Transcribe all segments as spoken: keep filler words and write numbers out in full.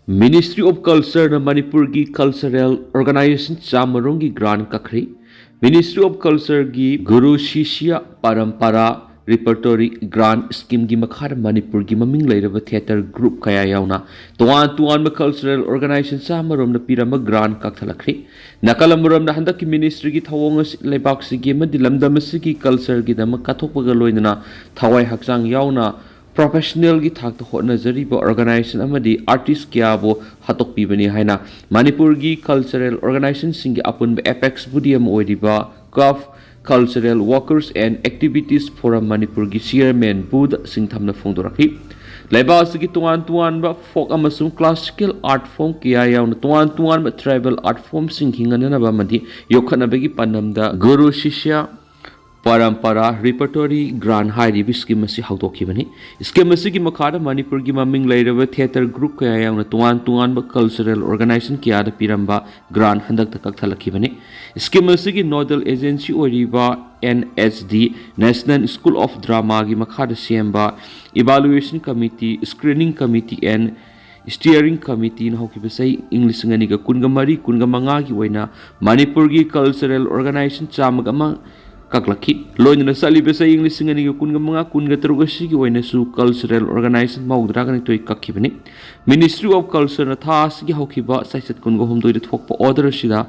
Ministry of Culture ꯅ ꯃꯅꯤꯄꯨꯔꯒꯤ cultural organization ꯆꯥꯝꯃꯔꯣꯝꯒꯤ grant ꯀꯛꯈ꯭ꯔꯦ꯫ Ministry of Culture ꯒꯤ ꯒꯨꯔꯨ ꯁꯤꯁ꯭ꯌ ꯄꯔꯝꯄꯔꯥ Repertory Grant Scheme ꯒꯤ ꯃꯈꯥꯗ ꯃꯅꯤꯄꯨꯔꯒꯤ ꯃꯃꯤꯡ ꯂꯩꯔꯕ theatre group ꯀꯌꯥ ꯌꯥꯎꯅ ꯇꯣꯉꯥꯟ ꯇꯣꯉꯥꯟꯕ cultural organization ꯆꯥꯝꯃꯔꯣꯝꯅ ꯄꯤꯔꯝꯕ grant ꯀꯛꯊꯠꯂꯛꯈ꯭ꯔꯦ꯫ ꯅꯥꯀꯜ ꯑꯃꯔꯣꯝꯗ ꯍꯟꯗꯛꯀꯤ ministry ꯒꯤ ꯊꯧꯑꯣꯡ ꯑꯁꯤ ꯂꯩꯕꯥꯛꯁꯤꯒꯤ ꯑꯃꯗꯤ ꯂꯝꯗꯝ ꯑꯁꯤꯒꯤ culture ꯒꯤꯗꯃꯛ ꯀꯠꯊꯣꯛꯄꯒ ꯂꯣꯏꯅꯅ ꯊꯋꯥꯏ ꯍꯛꯆꯥꯡ ꯌꯥꯎꯅ professional ꯒꯤ ꯊꯥꯛꯇ ꯍꯣꯠꯅꯖꯔꯤꯕ organization ꯑꯃꯗꯤ artist ꯀꯌꯥꯕꯨ ꯍꯥꯠꯇꯣꯛꯄꯤꯕꯅꯤ ꯍꯥꯏꯅ ꯃꯅꯤꯄꯨꯔꯒꯤ cultural organization ꯁꯤꯡꯒꯤ ꯑꯄꯨꯟꯕ apex body ꯑꯃ ꯑꯣꯏꯔꯤꯕ CUF Cultural Workers and Activities Forum ꯃꯅꯤꯄꯨꯔꯒꯤ chairman ꯕꯨꯙ ꯁꯤꯡꯊꯝꯅ ꯐꯣꯡꯗꯣꯔꯛꯈꯤ꯫ ꯂꯩꯕꯥꯛ ꯑꯁꯤꯒꯤ ꯇꯣꯉꯥꯟ ꯇꯣꯉꯥꯟꯕ folk ꯑꯃꯁꯨꯡ classical art form ꯀꯌꯥ ꯌꯥꯎꯅ ꯇꯣꯉꯥꯟ ꯇꯣꯉꯥꯟꯕ tribal art form ꯁꯤꯡ ꯍꯤꯡꯍꯟꯅꯅꯕ ꯑꯃꯗꯤ ꯌꯣꯛꯈꯠꯅꯕꯒꯤ ꯄꯥꯟꯗꯝꯗ ꯒꯨꯔꯨ ꯁꯤꯁ꯭ꯌ ꯄꯔꯝꯄꯔꯥ Repertory Grant ꯍꯥꯏꯔꯤꯕ scheme ꯑꯁꯤ ꯍꯧꯗꯣꯛꯈꯤꯕꯅꯤ꯫ Scheme ꯑꯁꯤꯒꯤ ꯃꯈꯥꯗ ꯃꯅꯤꯄꯨꯔꯒꯤ ꯃꯃꯤꯡ ꯂꯩꯔꯕ theatre group ꯀꯌꯥ ꯌꯥꯎꯅ ꯇꯣꯉꯥꯟ ꯇꯣꯉꯥꯟꯕ cultural organization ꯀꯌꯥꯗ ꯄꯤꯔꯝꯕ grant ꯍꯟꯗꯛꯇ ꯀꯛꯊꯠꯂꯛꯈꯤꯕꯅꯤ꯫ Scheme ꯑꯁꯤꯒꯤ nodal agency ꯑꯣꯏꯔꯤꯕ N S D, National School of Drama ꯒꯤ ꯃꯈꯥꯗ ꯁꯦꯝꯕ Evaluation Committee, Screening Committee and Steering Committee ꯅ ꯍꯧꯈꯤꯕ ꯆꯍꯤ ꯏꯪ ꯂꯤꯁꯤꯡ ꯑꯅꯤꯒ ꯀꯨꯟꯒ ꯃꯔꯤ ꯀꯨꯟꯒ ꯃꯉꯥꯒꯤ ꯑꯣꯏꯅ ꯃꯅꯤꯄꯨꯔꯒꯤ cultural organization ꯆꯥꯝꯃꯒ ꯑꯃ ꯀꯛꯂꯛꯈꯤ꯫ ꯂꯣꯏꯅꯅ ꯆꯠꯂꯤꯕ ꯆꯍꯤ ꯏꯪ ꯂꯤꯁꯤꯡ ꯑꯅꯤꯒ ꯀꯨꯟꯒ ꯃꯉꯥ ꯀꯨꯟꯒ ꯇꯔꯨꯛ ꯑꯁꯤꯒꯤ ꯑꯣꯏꯅꯁꯨ cultural organization ꯃꯧꯗ꯭ꯔꯥꯒ ꯅꯤꯊꯣꯏ ꯀꯛꯈꯤꯕꯅꯤ꯫ Ministry of Culture ꯅ ꯊꯥ ꯑꯁꯤꯒꯤ ꯍꯧꯈꯤꯕ ꯆꯩꯆꯠ ꯀꯨꯟꯒ ꯍꯨꯝꯗꯣꯏꯗ ꯊꯣꯛꯄ order ꯑꯁꯤꯗ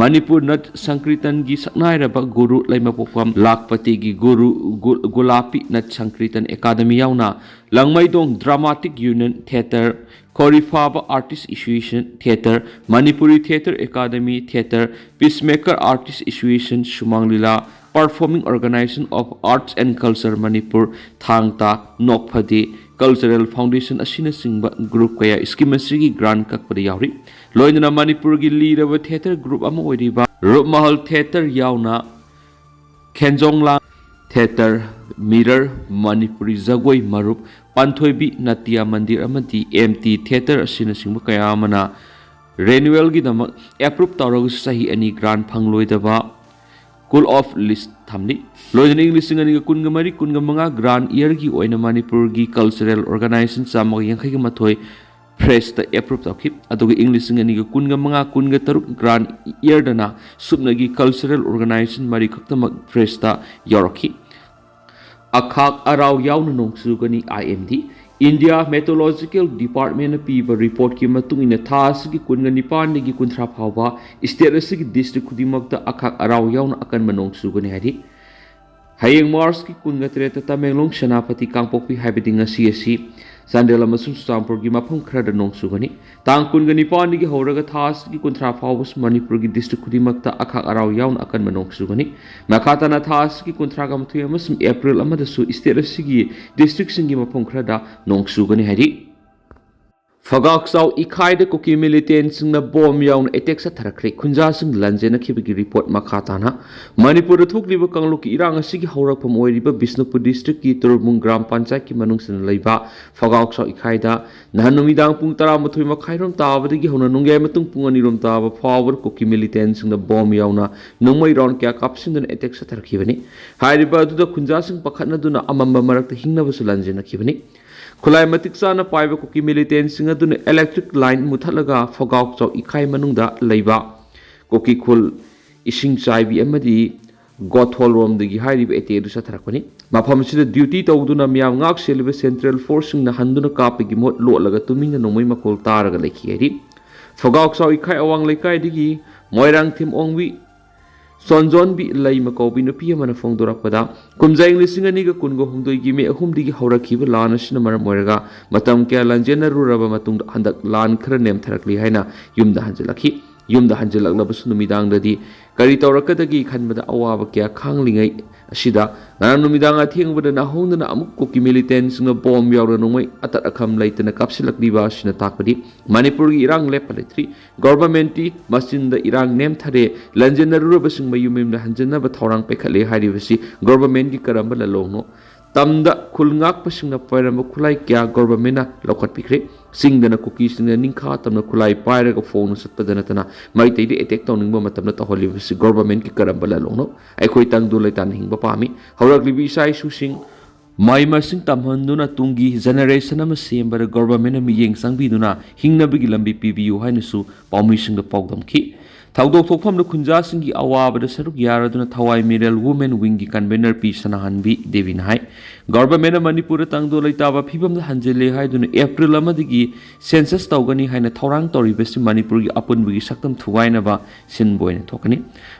ꯃꯅꯤꯄꯨꯔ ꯅꯠ ꯁꯪꯀ꯭ꯔꯤꯇꯟꯒꯤ ꯁꯛꯅꯥꯏꯔꯕ ꯒꯨꯔꯨ ꯂꯩꯃꯄꯣꯛꯐꯝ ꯂꯥꯛꯄꯇꯤꯒꯤ ꯒꯨꯔꯨ ꯒꯨ-, ꯒꯨꯂꯥꯄꯤ ꯅꯠ ꯁꯪꯀ꯭ꯔꯤꯇꯟ ꯑꯦꯀꯥꯗꯃꯤ ꯌꯥꯎꯅ ꯂꯪꯃꯩꯗꯣꯡ Dramatic Union Theatre, ꯈꯣꯔꯤꯐꯥꯕ Artist Association Theatre, Manipuri Theatre Academy Theatre, Peacemaker Artist Association, ꯁꯨꯃꯥꯡ ꯂꯤꯂꯥ, Performing Organization of Arts and Culture Manipur, ꯊꯥꯡ ꯇꯥ, ꯅꯣꯛꯐꯗꯦ, Cultural Foundation ꯑꯁꯤꯅꯆꯤꯡꯕ group ꯀꯌꯥ scheme ꯑꯁꯤꯒꯤ grant ꯀꯛꯄꯗ ꯌꯥꯎꯔꯤ꯫ ꯂꯣꯏꯅꯅ ꯃꯅꯤꯄꯨꯔꯒꯤ ꯂꯤꯔꯕ theatre group ꯑꯃ ꯑꯣꯏꯔꯤꯕ ꯔꯨꯞꯃꯍꯜ Theatre ꯌꯥꯎꯅ ꯈꯦꯟꯖꯣꯡꯂꯥꯡ Theatre, ꯃꯤꯔꯔ, ꯃꯅꯤꯄꯨꯔꯤ ꯖꯒꯣꯏ ꯃꯔꯨꯞ, ꯄꯥꯟꯊꯣꯏꯕꯤ ꯅꯥꯇ꯭ꯌ ꯃꯟꯗꯤꯔ ꯑꯃꯗꯤ ꯑꯦꯝ ꯇꯤ Theatre ꯑꯁꯤꯅꯆꯤꯡꯕ ꯀꯌꯥ ꯑꯃꯅ renewal ꯒꯤꯗꯃꯛ approve ꯇꯧꯔꯒꯁꯨ ꯆꯍꯤ ꯑꯅꯤ grant ꯐꯪꯂꯣꯏꯗꯕ cool off list ꯊꯝꯂꯤ꯫ ꯂꯣꯏꯅꯅ ꯏꯪ ꯂꯤꯁꯤꯡ ꯑꯅꯤꯒ ꯀꯨꯟꯒ ꯃꯔꯤ ꯀꯨꯟꯒ ꯃꯉꯥ grant year ꯒꯤ ꯑꯣꯏꯅ ꯃꯅꯤꯄꯨꯔꯒꯤ cultural organization ꯆꯥꯝꯃꯒ ꯌꯥꯡꯈꯩꯒ ꯃꯥꯊꯣꯏ ꯐ꯭ꯔꯦꯁꯇ ꯑꯦꯄ꯭ꯔꯨꯞ ꯇꯧꯈꯤ꯫ ꯑꯗꯨꯒ ꯏꯪ ꯂꯤꯁꯤꯡ ꯑꯅꯤꯒ ꯀꯨꯟꯒ ꯃꯉꯥ ꯀꯨꯟꯒ ꯇꯔꯨꯛ ꯒ꯭ꯔꯥꯟ ꯏꯌꯔꯗꯅ ꯁꯨꯞꯅꯒꯤ ꯀꯜꯆꯔꯦꯜ ꯑꯣꯔꯒꯅꯥꯏꯖꯦꯁꯟ ꯃꯔꯤ ꯈꯛꯇꯃꯛ ꯐ꯭ꯔꯦꯁꯇ ꯌꯥꯎꯔꯛꯈꯤ꯫ ꯑꯈꯥꯛ ꯑꯔꯥꯎ ꯌꯥꯎꯅ ꯅꯣꯡ ꯆꯨꯒꯅꯤ꯫ ꯑꯥꯏ ꯑꯦꯝ ꯗꯤ, ꯏꯟꯗꯤꯌꯥ ꯃꯦꯇꯣꯂꯣꯖꯤꯀꯦꯜ ꯗꯤꯄꯥꯔꯠꯃꯦꯟꯅ ꯄꯤꯕ ꯔꯤꯄꯣꯔꯠꯀꯤ ꯃꯇꯨꯡ ꯏꯟꯅ, ꯊꯥ ꯑꯁꯤꯒꯤ ꯀꯨꯟꯒ ꯅꯤꯄꯥꯟꯗꯒꯤ ꯀꯨꯟꯊ꯭ꯔꯥ ꯐꯥꯎꯕ ꯁ꯭ꯇꯦꯠ ꯑꯁꯤꯒꯤ ꯗꯤꯁꯇ꯭ꯔꯤꯛ ꯈꯨꯗꯤꯡꯃꯛꯇ ꯑꯈꯥꯛ ꯑꯔꯥꯎ ꯌꯥꯎꯅ ꯑꯀꯟꯕ ꯅꯣꯡ ꯆꯨꯒꯅꯤ ꯍꯥꯏꯔꯤ꯫ ꯍꯌꯦꯡ ꯃꯥꯔꯆꯀꯤ ꯀꯨꯟꯒ ꯇꯔꯦꯠꯇ ꯇꯃꯦꯡꯂꯣꯡ, ꯁꯦꯅꯥꯄꯇꯤ, ꯀꯥꯡꯄꯣꯛꯄꯤ ꯍꯥꯏꯕꯗꯤ ꯉꯁꯤ ꯑꯁꯤ ꯆꯥꯟꯗꯦꯜ ꯑꯃꯁꯨꯡ ꯆꯨꯔꯆꯥꯟꯄꯨꯔꯒꯤ ꯃꯐꯝ ꯈꯔꯗ ꯅꯣꯡ ꯆꯨꯒꯅꯤ꯫ ꯇꯥꯡ ꯀꯨꯟꯒ ꯅꯤꯄꯥꯟꯗꯒꯤ ꯍꯧꯔꯒ ꯊꯥ ꯑꯁꯤꯒꯤ ꯀꯨꯟꯊ꯭ꯔꯥ ꯐꯥꯎꯕꯁꯨ ꯃꯅꯤꯄꯨꯔꯒꯤ ꯗꯤꯁꯇ꯭ꯔꯤꯛ ꯈꯨꯗꯤꯡꯃꯛꯇ ꯑꯈꯥꯛ ꯑꯔꯥꯎ ꯌꯥꯎꯅ ꯑꯀꯟꯕ ꯅꯣꯡ ꯆꯨꯒꯅꯤ꯫ ꯃꯈꯥ ꯇꯥꯅ ꯊꯥ ꯑꯁꯤꯒꯤ ꯀꯨꯟꯊ꯭ꯔꯥꯒ ꯃꯥꯊꯣꯏ ꯑꯃꯁꯨꯡ ꯑꯦꯄ꯭ꯔꯤꯜ ꯑꯃꯗꯁꯨ ꯁ꯭ꯇꯦꯠ ꯑꯁꯤꯒꯤ ꯗꯤꯁꯇ꯭ꯔꯤꯛꯁꯤꯡꯒꯤ ꯃꯐꯝ ꯈꯔꯗ ꯅꯣꯡ ꯆꯨꯒꯅꯤ ꯍꯥꯏꯔꯤ꯫ ꯐꯒꯥꯛꯆꯥꯎ ꯏꯈꯥꯏꯗ ꯀꯨꯀꯤ ꯃꯤꯂꯤꯇꯦꯟꯁꯤꯡꯅ ꯕꯣꯝ ꯌꯥꯎꯅ ꯑꯦꯇꯦꯛ ꯆꯠꯊꯔꯛꯈ꯭ꯔꯦ꯫ ꯈꯨꯟꯖꯥꯁꯤꯡ ꯂꯥꯟꯖꯦꯟꯅꯈꯤꯕꯒꯤ ꯔꯤꯄꯣꯔꯠ ꯃꯈꯥ ꯇꯥꯅ꯫ ꯃꯅꯤꯄꯨꯔꯗ ꯊꯣꯛꯂꯤꯕ ꯀꯥꯡꯂꯨꯞꯀꯤ ꯏꯔꯥꯡ ꯑꯁꯤꯒꯤ ꯍꯧꯔꯛꯐꯝ ꯑꯣꯏꯔꯤꯕ ꯕꯤꯁꯅꯨꯄꯨꯔ ꯗꯤꯁꯇ꯭ꯔꯤꯛꯀꯤ ꯇꯨꯔꯕꯨꯡ ꯒ꯭ꯔꯥꯝ ꯄꯟꯆꯥꯌꯠꯀꯤ ꯃꯅꯨꯡ ꯆꯟꯅ ꯂꯩꯕ ꯐꯒꯥꯎꯆꯥꯎ ꯏꯈꯥꯏꯗ ꯅꯍꯥꯟ ꯅꯨꯃꯤꯗꯥꯡ ꯄꯨꯡ ꯇꯔꯥꯃꯥꯊꯣꯏ ꯃꯈꯥꯏꯔꯣꯝ ꯇꯥꯕꯗꯒꯤ ꯍꯧꯅ ꯅꯣꯡꯌꯥꯏ ꯃꯇꯨꯡ ꯄꯨꯡ ꯑꯅꯤꯔꯣꯝ ꯇꯥꯕ ꯐꯥꯎꯕꯗ ꯀꯨꯀꯤ ꯃꯤꯂꯤꯇꯦꯟꯁꯤꯡꯅ ꯕꯣꯝ ꯌꯥꯎꯅ ꯅꯣꯡꯃꯩ ꯔꯥꯎꯟ ꯀꯌꯥ ꯀꯥꯞꯁꯤꯟꯗꯨꯅ ꯑꯦꯇꯦꯛ ꯆꯠꯊꯔꯛꯈꯤꯕꯅꯤ꯫ ꯍꯥꯏꯔꯤꯕ ꯑꯗꯨꯗ ꯈꯨꯟꯖꯥꯁꯤꯡ ꯄꯥꯈꯠꯅꯗꯨꯅ ꯑꯃꯝꯕ ꯃꯔꯛꯇ ꯍꯤꯡꯅꯕꯁꯨ ꯂꯥꯟꯖꯦꯟꯅꯈꯤꯕꯅꯤ꯫ ꯈꯨꯠꯂꯥꯏ ꯃꯇꯤꯛ ꯆꯥꯅ ꯄꯥꯏꯕ ꯀꯨꯀꯤ ꯃꯤꯂꯤꯇꯦꯟꯁꯤꯡ ꯑꯗꯨꯅ ꯏꯂꯦꯛꯇ꯭ꯔꯤꯛ ꯂꯥꯏꯟ ꯃꯨꯊꯠꯂꯒ ꯐꯒꯥꯎꯆꯥꯎ ꯏꯈꯥꯏ ꯃꯅꯨꯡꯗ ꯂꯩꯕ ꯀꯨꯀꯤ ꯈꯨꯜ ꯏꯁꯤꯡ ꯆꯥꯏꯕꯤ ꯑꯃꯗꯤ ꯒꯣꯊꯣꯜꯔꯣꯝꯗꯒꯤ ꯍꯥꯏꯔꯤꯕ ꯑꯦꯇꯦꯛ ꯑꯗꯨ ꯆꯠꯊꯔꯛꯄꯅꯤ꯫ ꯃꯐꯝ ꯑꯁꯤꯗ ꯗ꯭ꯌꯨꯇꯤ ꯇꯧꯗꯨꯅ ꯃꯤꯌꯥꯝ ꯉꯥꯛ ꯁꯦꯜꯂꯤꯕ ꯁꯦꯟꯇ꯭ꯔꯦꯜ ꯐꯣꯔꯁꯁꯤꯡꯅ ꯍꯟꯗꯨꯅ ꯀꯥꯞꯄꯒꯤ ꯃꯍꯨꯠ ꯂꯣꯠꯂꯒ ꯇꯨꯃꯤꯟꯅ ꯅꯣꯡꯃꯩ ꯃꯈꯣꯜ ꯇꯥꯔꯒ ꯂꯩꯈꯤ ꯍꯥꯏꯔꯤ꯫ ꯐꯒꯥꯎꯆꯥꯎ ꯏꯈꯥꯏ ꯑꯋꯥꯡ ꯂꯩꯀꯥꯏꯗꯒꯤ ꯃꯣꯏꯔꯥꯡꯊꯦꯝ ꯑꯣꯡꯕꯤ ꯆꯣꯟꯖꯣꯟꯕꯤ ꯂꯩꯃ ꯀꯧꯕꯤ ꯅꯨꯄꯤ ꯑꯃꯅ ꯐꯣꯡꯗꯣꯔꯛꯄꯗ, ꯀꯨꯝꯖꯥ ꯏꯪ ꯂꯤꯁꯤꯡ ꯑꯅꯤꯒ ꯀꯨꯟꯒ ꯍꯨꯝꯗꯣꯏꯒꯤ ꯃꯦ ꯑꯍꯨꯝꯗꯒꯤ ꯍꯧꯔꯛꯈꯤꯕ ꯂꯥꯟ ꯑꯁꯤꯅ ꯃꯔꯝ ꯑꯣꯏꯔꯒ ꯃꯇꯝ ꯀꯌꯥ ꯂꯥꯟꯖꯦꯟꯅꯔꯨꯔꯕ ꯃꯇꯨꯡꯗ ꯍꯟꯗꯛ ꯂꯥꯟ ꯈꯔ ꯅꯦꯝꯊꯔꯛꯂꯤ ꯍꯥꯏꯅ ꯌꯨꯝꯗ ꯍꯟꯖꯤꯜꯂꯛꯈꯤ꯫ ꯌꯨꯝꯗ ꯍꯟꯖꯤꯜꯂꯛꯂꯕꯁꯨ ꯅꯨꯃꯤꯗꯥꯡꯗꯗꯤ ꯀꯔꯤ ꯇꯧꯔꯛꯀꯗꯒꯦ ꯈꯟꯕꯗ ꯑꯋꯥꯕ ꯀꯌꯥ ꯈꯥꯡꯂꯤꯉꯩ ꯑꯁꯤꯗ, ꯉꯔꯥꯡ ꯅꯨꯃꯤꯗꯥꯡ ꯑꯊꯦꯡꯕꯗ ꯅꯥꯍꯣꯡꯗꯨꯅ ꯑꯃꯨꯛ ꯀꯨꯀꯤ ꯃꯤꯂꯤꯇꯦꯟꯁꯤꯡꯅ ꯕꯣꯝ ꯌꯥꯎꯔ ꯅꯣꯡꯃꯩ ꯑꯇꯠ ꯑꯈꯝ ꯂꯩꯇꯅ ꯀꯥꯞꯁꯤꯜꯂꯛꯂꯤꯕ ꯑꯁꯤꯅ ꯇꯥꯛꯄꯗꯤ ꯃꯅꯤꯄꯨꯔꯒꯤ ꯏꯔꯥꯡ ꯂꯦꯞꯄ ꯂꯩꯇ꯭ꯔꯤ꯫ ꯒꯣꯚꯔꯟꯃꯦꯟꯠꯇꯤ ꯃꯆꯤꯟꯗ ꯏꯔꯥꯡ ꯅꯦꯝꯊꯔꯦ, ꯂꯥꯟꯖꯦꯟꯅꯔꯨꯔꯕꯁꯤꯡ ꯃꯌꯨꯝ ꯃꯌꯨꯝꯗ ꯍꯟꯖꯤꯟꯅꯕ ꯊꯧꯔꯥꯡ ꯄꯥꯏꯈꯠꯂꯦ ꯍꯥꯏꯔꯤꯕꯁꯤ ꯒꯣꯚꯔꯟꯃꯦꯟꯠꯀꯤ ꯀꯔꯝꯕ ꯂꯥꯂꯣꯡꯅꯣ? ꯇꯝꯗ ꯈꯨꯜ ꯉꯥꯛꯄꯁꯤꯡꯅ ꯄꯥꯏꯔꯝꯕ ꯈꯨꯠꯂꯥꯏ ꯀꯌꯥ ꯒꯣꯚꯔꯟꯃꯦꯟꯠꯅ ꯂꯧꯈꯠꯄꯤꯈ꯭ꯔꯦ꯫ ꯆꯤꯡꯗꯅ ꯀꯨꯀꯤꯁꯤꯡꯅ ꯅꯤꯡꯈꯥ ꯇꯝꯅ ꯈꯨꯠꯂꯥꯏ ꯄꯥꯏꯔꯒ ꯐꯣꯡꯅ ꯆꯠꯄꯗ ꯅꯠꯇꯅ ꯃꯩꯇꯩꯗ ꯑꯦꯇꯦꯛ ꯇꯧꯅꯤꯡꯕ ꯃꯇꯝꯗ ꯇꯧꯍꯜꯂꯤꯕꯁꯤ ꯒꯣꯚꯔꯟꯃꯦꯟꯠꯀꯤ ꯀꯔꯝꯕ ꯂꯥꯂꯣꯡꯅꯣ? ꯑꯩꯈꯣꯏ ꯇꯪꯗꯨ ꯂꯩꯇꯥꯅ ꯍꯤꯡꯕ ꯄꯥꯝꯃꯤ꯫ ꯍꯧꯔꯛꯂꯤꯕ ꯏꯆꯥ ꯏꯁꯨꯁꯤꯡ ꯃꯍꯩ ꯃꯁꯤꯡ ꯇꯝꯍꯟꯗꯨꯅ ꯇꯨꯡꯒꯤ ꯖꯦꯅꯦꯔꯦꯁꯟ ꯑꯃ ꯁꯦꯝꯕꯗ ꯒꯣꯚꯔꯟꯃꯦꯟꯠꯅ ꯃꯤꯠꯌꯦꯡ ꯆꯪꯕꯤꯗꯨꯅ ꯍꯤꯡꯅꯕꯒꯤ ꯂꯝꯕꯤ ꯄꯤꯕꯤꯌꯨ ꯍꯥꯏꯅꯁꯨ ꯄꯥꯎꯃꯤꯁꯤꯡꯗ ꯄꯥꯎꯗꯝꯈꯤ꯫ ꯊꯧꯗꯣꯛ ꯊꯣꯛꯐꯝꯗ ꯈꯨꯟꯖꯥꯁꯤꯡꯒꯤ ꯑꯋꯥꯕꯗ ꯁꯔꯨꯛ ꯌꯥꯔꯗꯨꯅ ꯊꯋꯥꯏ ꯃꯤꯔꯦꯜ ꯋꯨꯃꯦꯟ ꯋꯤꯡꯒꯤ ꯀꯟꯚꯦꯅꯔ ꯄꯤ ꯁꯅꯥꯍꯟꯕꯤ ꯗꯦꯕꯤꯅ ꯍꯥꯏ, ꯒꯣꯚꯔꯟꯃꯦꯟꯠꯅ ꯃꯅꯤꯄꯨꯔꯗ ꯇꯪꯗꯨ ꯂꯩꯇꯥꯕ ꯐꯤꯕꯝꯗ ꯍꯟꯖꯤꯜꯂꯦ ꯍꯥꯏꯗꯨꯅ ꯑꯦꯄ꯭ꯔꯤꯜ ꯑꯃꯗꯒꯤ ꯁꯦꯟꯁꯁ ꯇꯧꯒꯅꯤ ꯍꯥꯏꯅ ꯊꯧꯔꯥꯡ ꯇꯧꯔꯤꯕꯁꯤ ꯃꯅꯤꯄꯨꯔꯒꯤ ꯑꯄꯨꯟꯕꯒꯤ ꯁꯛꯇꯝ ꯊꯨꯒꯥꯏꯅꯕ ꯁꯤꯟꯕ ꯑꯣꯏꯅ ꯊꯣꯛꯀꯅꯤ꯫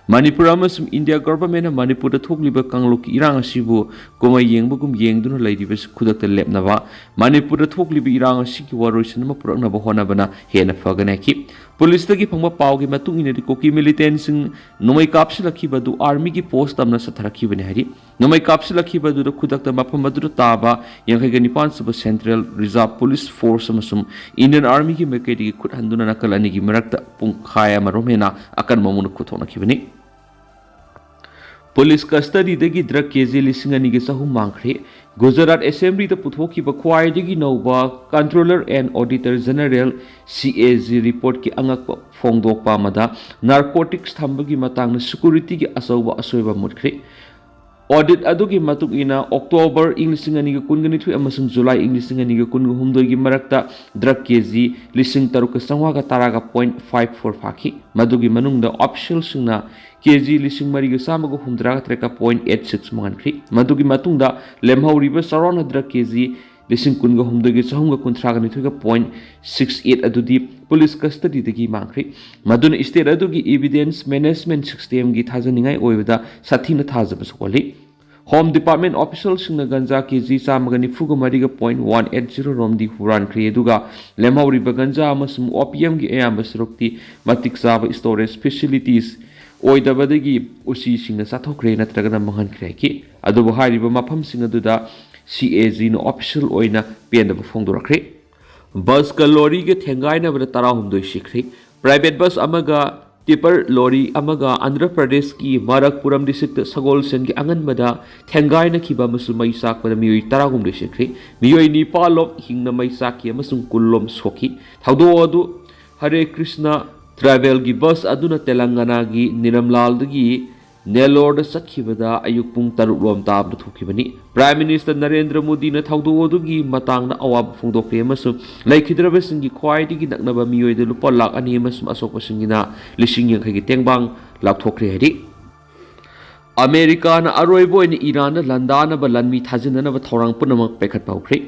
ꯃꯅꯤꯄꯨꯔ ꯑꯃꯁꯨꯡ ꯏꯟꯗꯤꯌꯥ ꯒꯣꯚꯔꯟꯃꯦꯟꯠꯅ ꯃꯅꯤꯄꯨꯔꯗ ꯊꯣꯛꯂꯤꯕ ꯀꯥꯡꯂꯨꯞꯀꯤ ꯏꯔꯥꯡ ꯑꯁꯤꯕꯨ ꯀꯨꯝꯍꯩ ꯌꯦꯡꯕꯒꯨꯝ ꯌꯦꯡꯗꯨꯅ ꯂꯩꯔꯤꯕꯁꯤ ꯈꯨꯗꯛꯇ ꯂꯦꯞꯅꯕ, ꯃꯅꯤꯄꯨꯔꯗ ꯊꯣꯛꯂꯤꯕ ꯏꯔꯥꯡ ꯑꯁꯤꯒꯤ ꯋꯥꯔꯣꯏꯁꯤꯟ ꯑꯃ ꯄꯨꯔꯛꯅꯕ ꯍꯣꯠꯅꯕꯅ ꯍꯦꯟꯅ ꯐꯒꯅꯤ ꯍꯥꯏꯈꯤ꯫ ꯄꯨꯂꯤꯁꯇꯒꯤ ꯐꯪꯕ ꯄꯥꯎꯒꯤ ꯃꯇꯨꯡ ꯏꯟꯅꯗꯤ, ꯀꯨꯀꯤ ꯃꯤꯂꯤꯇꯦꯟꯠꯁꯤꯡ ꯅꯣꯡꯃꯩ ꯀꯥꯞꯁꯤꯜꯂꯛꯈꯤꯕ ꯑꯗꯨ ꯑꯥꯔꯃꯤꯒꯤ ꯄꯣꯁ ꯇꯝꯅ ꯆꯠꯊꯔꯛꯈꯤꯕꯅꯤ ꯍꯥꯏꯔꯤ꯫ ꯅꯣꯡꯃꯩ ꯀꯥꯞꯁꯤꯜꯂꯛꯈꯤꯕ ꯑꯗꯨꯗ ꯈꯨꯗꯛꯇ ꯃꯐꯝ ꯑꯗꯨꯗ ꯇꯥꯕ ꯌꯥꯡꯈꯩꯒ ꯅꯤꯄꯥꯟ ꯁꯨꯕ ꯁꯦꯟꯇ꯭ꯔꯦꯜ ꯔꯤꯖꯥꯔꯚ ꯄꯨꯂꯤꯁ ꯐꯣꯔꯁ ꯑꯃꯁꯨꯡ ꯏꯟꯗꯤꯌꯟ ꯑꯥꯔꯃꯤꯒꯤ ꯃꯥꯏꯀꯩꯗꯒꯤ ꯈꯨꯠ ꯍꯟꯗꯨꯅ ꯅꯥꯀꯜ ꯑꯅꯤꯒꯤ ꯃꯔꯛꯇ ꯄꯨꯡꯈꯥꯏ ꯑꯃꯔꯣꯝ ꯍꯦꯟꯅ ꯑꯀꯟꯕ ꯃꯑꯣꯡꯗ ꯈꯨꯠꯊꯣꯛꯅꯈꯤꯕꯅꯤ꯫ ꯄꯨꯂꯤꯁ ꯀꯁꯇꯗꯤꯗꯒꯤ ꯗ꯭ꯔꯒ ꯀꯦꯖꯤ ꯂꯤꯁꯤꯡ ꯑꯅꯤꯒ ꯆꯍꯨꯝ ꯃꯥꯡꯈ꯭ꯔꯦ꯫ ꯒꯨꯖꯔꯥꯠ ꯑꯦꯁꯦꯝꯕ꯭ꯂꯤꯗ ꯄꯨꯊꯣꯛꯈꯤꯕ ꯈ꯭ꯋꯥꯏꯗꯒꯤ ꯅꯧꯕ Controller and Auditor General, C A G, ꯔꯤꯄꯣꯔꯠꯀꯤ ꯑꯉꯛꯄ ꯐꯣꯡꯗꯣꯛꯄ ꯑꯃꯗ, ꯅꯥꯔꯀꯣꯇꯤꯛꯁ ꯊꯝꯕꯒꯤ ꯃꯇꯥꯡꯗ ꯁꯦꯀ꯭ꯌꯨꯔꯤꯇꯤꯒꯤ ꯑꯆꯧꯕ ꯑꯁꯣꯏꯕ ꯃꯨꯠꯈ꯭ꯔꯦ꯫ ꯑꯣꯗꯤꯠ ꯑꯗꯨꯒꯤ ꯃꯇꯨꯡ ꯏꯟꯅ, ꯑꯣꯛꯇꯣꯕꯔ ꯏꯪ ꯂꯤꯁꯤꯡ ꯑꯅꯤꯒ ꯀꯨꯟꯒ ꯅꯤꯊꯣꯏ ꯑꯃꯁꯨꯡ ꯖꯨꯂꯥꯏ ꯏꯪ ꯂꯤꯁꯤꯡ ꯑꯅꯤꯒ ꯀꯨꯟꯒ ꯍꯨꯝꯗꯣꯏꯒꯤ ꯃꯔꯛꯇ ꯗ꯭ꯔꯒ ꯀꯦꯖꯤ ꯂꯤꯁꯤꯡ ꯇꯔꯨꯛꯀ ꯆꯥꯝꯃꯉꯥꯒ ꯇꯔꯥꯒ point five four ꯐꯥꯈꯤ꯫ ꯃꯗꯨꯒꯤ ꯃꯅꯨꯡꯗ ꯑꯣꯐꯤꯁꯤꯌꯦꯜꯁꯤꯡꯅ ꯀꯦꯖꯤ ꯂꯤꯁꯤꯡ ꯃꯔꯤꯒ ꯆꯥꯝꯃꯒ ꯍꯨꯝꯗ꯭ꯔꯥꯒ ꯇꯔꯦꯠꯀ point eight six ꯃꯥꯡꯍꯟꯈ꯭ꯔꯤ꯫ ꯃꯗꯨꯒꯤ ꯃꯇꯨꯡꯗ ꯂꯦꯝꯍꯧꯔꯤꯕ ꯆꯥꯎꯔꯥꯛꯅ ꯗ꯭ꯔꯒ ꯀꯦꯖꯤ ꯂꯤꯁꯤꯡ ꯀꯨꯟꯒ ꯍꯨꯝꯗꯣꯏꯒ ꯆꯍꯨꯝꯒ ꯀꯨꯟꯊ꯭ꯔꯥꯒ ꯅꯤꯊꯣꯏꯒ point six eight ꯑꯗꯨꯗꯤ ꯄꯨꯂꯤꯁ ꯀꯁꯇꯗꯤꯗꯒꯤ ꯃꯥꯡꯈ꯭ꯔꯤ꯫ ꯃꯗꯨꯅ ꯁ꯭ꯇꯦꯠ ꯑꯗꯨꯒꯤ ꯏꯚꯤꯗꯦꯟꯁ ꯃꯦꯅꯦꯖꯃꯦꯟꯠ ꯁꯤꯁꯇꯦꯝꯒꯤ ꯊꯥꯖꯅꯤꯡꯉꯥꯏ ꯑꯣꯏꯕꯗ ꯁꯥꯊꯤꯅ ꯊꯥꯖꯕ ꯁꯣꯛꯍꯜꯂꯤ꯫ ꯍꯣꯝ ꯗꯤꯄꯥꯔꯠꯃꯦꯟꯠ ꯑꯣꯐꯤꯁꯤꯌꯦꯜꯁꯤꯡꯅ ꯒꯟꯖꯥ ꯀꯦꯖꯤ ꯆꯥꯝꯃꯒ ꯅꯤꯐꯨꯒ ꯃꯔꯤꯒ point one eight zero ꯔꯣꯝꯗꯤ ꯍꯨꯔꯥꯟꯈ꯭ꯔꯦ, ꯑꯗꯨꯒ ꯂꯦꯝꯍꯧꯔꯤꯕ ꯒꯟꯖꯥ ꯑꯃꯁꯨꯡ ꯑꯣꯄꯤꯌꯝꯒꯤ ꯑꯌꯥꯝꯕ ꯁꯔꯨꯛꯇꯤ ꯃꯇꯤꯛ ꯆꯥꯕ ꯁ꯭ꯇꯣꯔꯦꯖ ꯐꯦꯁꯤꯂꯤꯇꯤꯁ ꯑꯣꯏꯗꯕꯗꯒꯤ ꯎꯆꯤꯁꯤꯡꯅ ꯆꯥꯊꯣꯛꯈ꯭ꯔꯦ ꯅꯠꯇ꯭ꯔꯒꯅ ꯃꯥꯡꯍꯟꯈ꯭ꯔꯦ ꯍꯥꯏꯈꯤ꯫ ꯑꯗꯨꯕꯨ ꯍꯥꯏꯔꯤꯕ ꯃꯐꯝꯁꯤꯡ ꯑꯗꯨꯗ C A G ꯅ ꯑꯣꯐꯤꯁꯤꯌꯦꯜ ꯑꯣꯏꯅ ꯄꯦꯟꯗꯕ ꯐꯣꯡꯗꯣꯔꯛꯈ꯭ꯔꯦ꯫ ꯕꯁꯀ ꯂꯣꯔꯤꯒ ꯊꯦꯡꯒꯥꯏꯅꯕꯗ ꯇꯔꯥꯍꯨꯝꯗꯣꯏ ꯁꯤꯈ꯭ꯔꯦ꯫ ꯄ꯭ꯔꯥꯏꯚꯦꯠ ꯕꯁ ꯑꯃꯒ ꯇꯤꯄꯔ ꯂꯣꯔꯤ ꯑꯃꯒ ꯑꯟꯙ꯭ꯔ ꯄ꯭ꯔꯗꯦꯁꯀꯤ ꯃꯔꯛꯄꯨꯔꯝ ꯗꯤꯁꯇ꯭ꯔꯤꯛꯇ ꯁꯒꯣꯜꯁꯦꯟꯒꯤ ꯑꯉꯟꯕꯗ ꯊꯦꯡꯒꯥꯏꯅꯈꯤꯕ ꯑꯃꯁꯨꯡ ꯃꯩ ꯆꯥꯛꯄꯗ ꯃꯤꯑꯣꯏ ꯇꯔꯥꯍꯨꯝꯗꯣꯏ ꯁꯤꯈ꯭ꯔꯦ꯫ ꯃꯤꯑꯣꯏ ꯅꯤꯄꯥꯜ ꯂꯣꯝ ꯍꯤꯡꯅ ꯃꯩ ꯆꯥꯛꯈꯤ ꯑꯃꯁꯨꯡ ꯀꯨꯟ ꯂꯣꯝ ꯁꯣꯛꯈꯤ꯫ ꯊꯧꯗꯣꯛ ꯑꯗꯨ ꯍꯔꯦ ꯀ꯭ꯔꯤꯁꯅ ꯇ꯭ꯔꯥꯚꯦꯜꯒꯤ ꯕꯁ ꯑꯗꯨꯅ ꯇꯦꯂꯪꯒꯅꯥꯒꯤ ꯅꯤꯔꯝꯂꯥꯜꯗꯒꯤ ꯅꯦꯂꯣꯔꯗ ꯆꯠꯈꯤꯕꯗ ꯑꯌꯨꯛ ꯄꯨꯡ ꯇꯔꯨꯛ ꯂꯣꯝ ꯇꯥꯕꯗ ꯊꯣꯛꯈꯤꯕꯅꯤ꯫ Prime Minister ꯅꯔꯦꯟꯗ꯭ꯔ ꯃꯣꯗꯤꯅ ꯊꯧꯗꯣꯛ ꯑꯗꯨꯒꯤ ꯃꯇꯥꯡꯗ ꯑꯋꯥꯕ ꯐꯣꯡꯗꯣꯛꯈ꯭ꯔꯦ ꯑꯃꯁꯨꯡ ꯂꯩꯈꯤꯗ꯭ꯔꯕꯁꯤꯡꯒꯤ ꯈ꯭ꯋꯥꯏꯗꯒꯤ ꯅꯛꯅꯕ ꯃꯤꯑꯣꯏꯗ ꯂꯨꯄꯥ ꯂꯥꯈ ꯑꯅꯤ ꯑꯃꯁꯨꯡ ꯑꯁꯣꯛꯄꯁꯤꯡꯒꯤꯅ ꯂꯤꯁꯤꯡ ꯌꯥꯡꯈꯩꯒꯤ ꯇꯦꯡꯕꯥꯡ ꯂꯥꯎꯊꯣꯛꯈ꯭ꯔꯦ ꯍꯥꯏꯔꯤ꯫ ꯑꯃꯦꯔꯤꯀꯥꯅ ꯑꯔꯣꯏꯕ ꯑꯣꯏꯅ ꯏꯔꯥꯟꯗ ꯂꯥꯟꯗꯥꯅꯕ ꯂꯥꯟꯃꯤ ꯊꯥꯖꯤꯟꯅꯅꯕ ꯊꯧꯔꯥꯡ ꯄꯨꯝꯅꯃꯛ ꯄꯥꯏꯈꯠꯄ ꯍꯧꯈ꯭ꯔꯦ꯫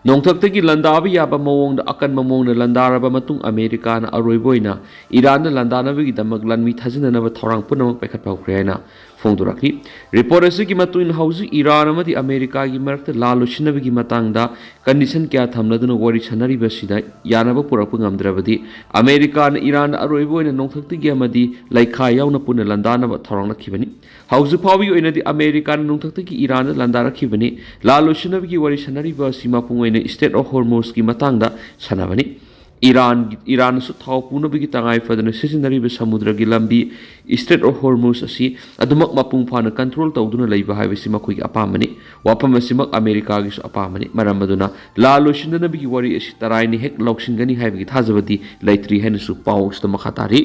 ꯅꯣꯡꯊꯛꯇꯒꯤ ꯂꯥꯟꯗꯥꯕ ꯌꯥꯕ ꯃꯑꯣꯡꯗ ꯑꯀꯟꯕ ꯃꯑꯣꯡꯗ ꯂꯥꯟꯗꯥꯔꯕ ꯃꯇꯨꯡ, ꯑꯃꯦꯔꯤꯀꯥꯅ ꯑꯔꯣꯏꯕ ꯑꯣꯏꯅ ꯏꯔꯥꯟꯗ ꯂꯥꯟꯗꯥꯅꯕꯒꯤꯗꯃꯛ ꯂꯥꯟꯃꯤ ꯊꯥꯖꯤꯟꯅꯅꯕ ꯊꯧꯔꯥꯡ ꯄꯨꯝꯅꯃꯛ ꯄꯥꯏꯈꯠꯄ ꯍꯧꯈ꯭ꯔꯦ ꯍꯥꯏꯅ ꯐꯣꯡꯗꯣꯔꯛꯂꯤ꯫ Report ꯑꯁꯤꯒꯤ ꯃꯇꯨꯡ ꯏꯟꯅ, ꯍꯧꯖꯤꯛ ꯏꯔꯥꯟ ꯑꯃꯗꯤ ꯑꯃꯦꯔꯤꯀꯥꯒꯤ ꯃꯔꯛꯇ ꯂꯥꯜ ꯂꯣꯏꯁꯤꯟꯅꯕꯒꯤ ꯃꯇꯥꯡꯗ condition ꯀꯌꯥ ꯊꯝꯂꯗꯨꯅ ꯋꯥꯔꯤ ꯁꯥꯟꯅꯔꯤꯕꯁꯤꯗ ꯌꯥꯅꯕ ꯄꯨꯔꯛꯄ ꯉꯝꯗ꯭ꯔꯕꯗꯤ, ꯑꯃꯦꯔꯤꯀꯥꯅ ꯏꯔꯥꯟꯗ ꯑꯔꯣꯏꯕ ꯑꯣꯏꯅ ꯅꯣꯡꯊꯛꯇꯒꯤ ꯑꯃꯗꯤ ꯂꯩꯈꯥ ꯌꯥꯎꯅ ꯄꯨꯟꯅ ꯂꯥꯟꯗꯥꯅꯕ ꯊꯧꯔꯥꯡꯂꯛꯈꯤꯕꯅꯤ꯫ ꯍꯧꯖꯤꯛ ꯐꯥꯎꯕꯒꯤ ꯑꯣꯏꯅꯗꯤ ꯑꯃꯦꯔꯤꯀꯥꯅ ꯅꯣꯡꯊꯛꯇꯒꯤ ꯏꯔꯥꯟꯗ ꯂꯥꯟꯗꯥꯔꯛꯈꯤꯕꯅꯤ꯫ ꯂꯥꯜ ꯂꯣꯏꯁꯤꯟꯅꯕꯒꯤ ꯋꯥꯔꯤ ꯁꯥꯟꯅꯔꯤꯕ ꯑꯁꯤ ꯃꯄꯨꯡ ꯑꯣꯏꯅ Strait of Hormuz ꯀꯤ ꯃꯇꯥꯡꯗ ꯁꯥꯟꯅꯕꯅꯤ꯫ ꯏꯔꯥꯟ, ꯏꯔꯥꯟꯅꯁꯨ ꯊꯥꯎ ꯄꯨꯅꯕꯒꯤ ꯇꯉꯥꯏ ꯐꯗꯅ ꯁꯤꯖꯤꯟꯅꯔꯤꯕ ꯁꯃꯨꯗ꯭ꯔꯒꯤ ꯂꯝꯕꯤ Strait of Hormuz ꯑꯁꯤ ꯑꯗꯨꯃꯛ ꯃꯄꯨꯡ ꯐꯥꯅ control ꯇꯧꯗꯨꯅ ꯂꯩꯕ ꯍꯥꯏꯕꯁꯤ ꯃꯈꯣꯏꯒꯤ ꯑꯄꯥꯝꯕꯅꯤ꯫ ꯋꯥꯐꯝ ꯑꯁꯤꯃꯛ ꯑꯃꯦꯔꯤꯀꯥꯒꯤꯁꯨ ꯑꯄꯥꯝꯕꯅꯤ꯫ ꯃꯔꯝ ꯑꯗꯨꯅ ꯂꯥꯜ ꯂꯣꯏꯁꯤꯟꯅꯅꯕꯒꯤ ꯋꯥꯔꯤ ꯑꯁꯤ ꯇꯔꯥꯏꯅ ꯍꯦꯛ ꯂꯧꯁꯤꯟꯒꯅꯤ ꯍꯥꯏꯕꯒꯤ ꯊꯥꯖꯕꯗꯤ ꯂꯩꯇ꯭ꯔꯤ ꯍꯥꯏꯅꯁꯨ ꯄꯥꯎ ꯑꯁꯤꯗ ꯃꯈꯥ ꯇꯥꯔꯤ꯫